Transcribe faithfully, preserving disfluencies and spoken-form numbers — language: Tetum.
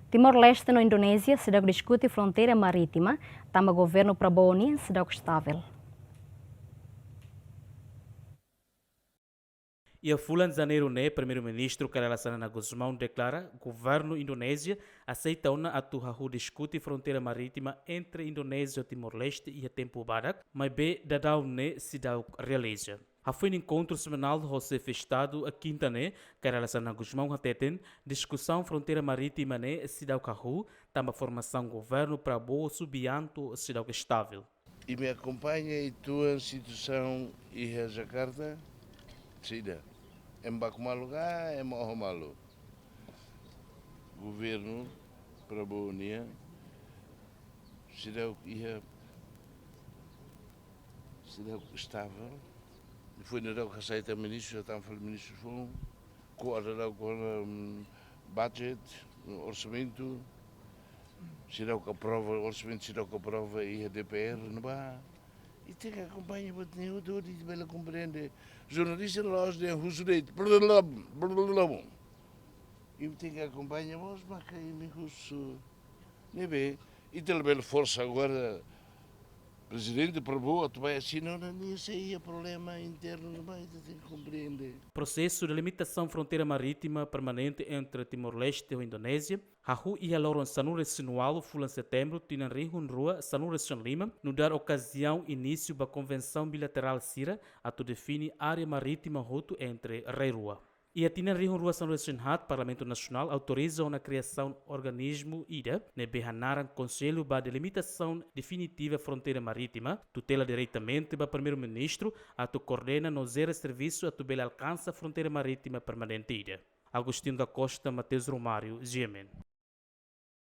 Timor-Leste no Indonézia seidauk diskute fronteira marítima, tanba governu Prabowo nian seidauk estavel. Iha fulan Janeiru ne'e, Primeiru-Ministru Kay Rala Xanana Gusmão deklara governu Indonézia aseita ona atu hahú diskute fronteira marítima entre Indonézia ho Timor-Leste iha tempu badak, maibé daudaun ne'e seidauk realiza. Hafoin enkontru semanál ho xefe Estadu iha kinta ne'e, Kay Rala Xanana Gusmão hateten diskusaun fronteira marítima ne'e seidauk hahú, tanba formasaun governu Prabowo Subianto seidauk estavel. Imi akompaña uitoan situasaun iha Jakarta, seidauk. Ema baku malu ka, ema oho malu. Governu Prabowo nian seidauk iha, seidauk estavel. Foin daudauk hasai tan ministru, tan fali ministru foun. Ko'alia daudauk kona-ba, mm, budget, orsamentu. Seidauk aprova, orsamentu seidauk aprova iha D P R ne'ebá. Ita tenke akompaña buat ne'e hotu, ita bele komprende. Jornalista la'ós dehan husu de'it, blablabla, blablabla. Imi tenke akompaña mós, maka imi husu. Ne'ebé, ita labele forsa agora Prezidente Prabowo atu bá asina, ona nia sei iha problema internu ne'ebá, ita tenke komprende. Prosesu delimitasaun fronteira marítima permanente entre Timor-Leste ho Indonézia hahú iha loron sanulu-resin-ualu fulan Setembru tinan rihun rua sanulu-resin-lima, nu'udar okaziaun inísiu ba konvensaun bilaterál sira atu define área marítima hotu entre rai rua. Iha tinan rihun rua sanulu-resin-haat, Parlamentu Nasionál autoriza ona kriasaun organismu ida ne'ebé hanaran Konsellu ba Delimitasaun Definitiva Fronteira Marítima, tutela diretamente ba Primeiru-Ministru, atu koordena no jere servisu atu bele alkansa fronteira marítima permanente ida. Agostinho da Costa, Mateus Romário, G M N.